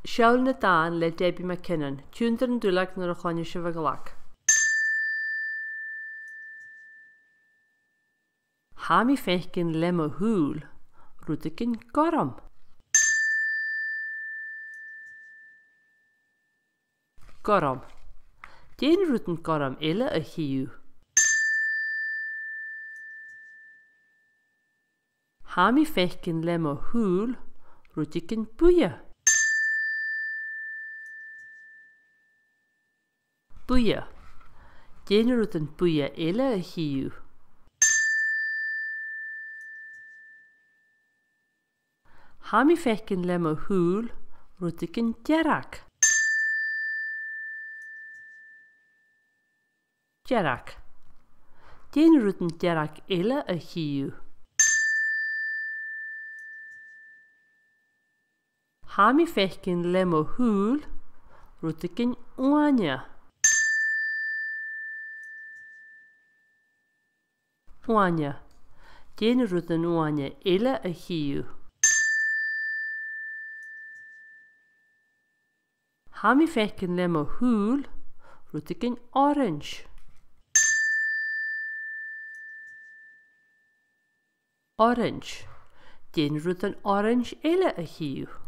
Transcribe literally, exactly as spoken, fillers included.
Seall na dàin le Debbie MacKinnon. Tionndaidh an duilleag nuair a chluinneas sibh an glag. Tha mi a' faicinn le mo shùil rudeigin gorm. Gorm. Dè na rudan gorm eile a chì thu? Tha mi a' faicinn le mo shùil rudeigin buidhe. Buidhe. Dè na rudan buidhe eile a chì thu? Tha mi a' faicinn le mo shùil rudeigin dearg. Dearg. Dè na rudan dearg eile a chì thu? Tha mi a' faicinn le mo shùil rudeigin uaine. Uaine. Dè na rudan uaine eile a chì thu? Tha mi a' faicinn le mo shùil rudeigin orains. Orains. Dè na rudan orains eile a chì thu?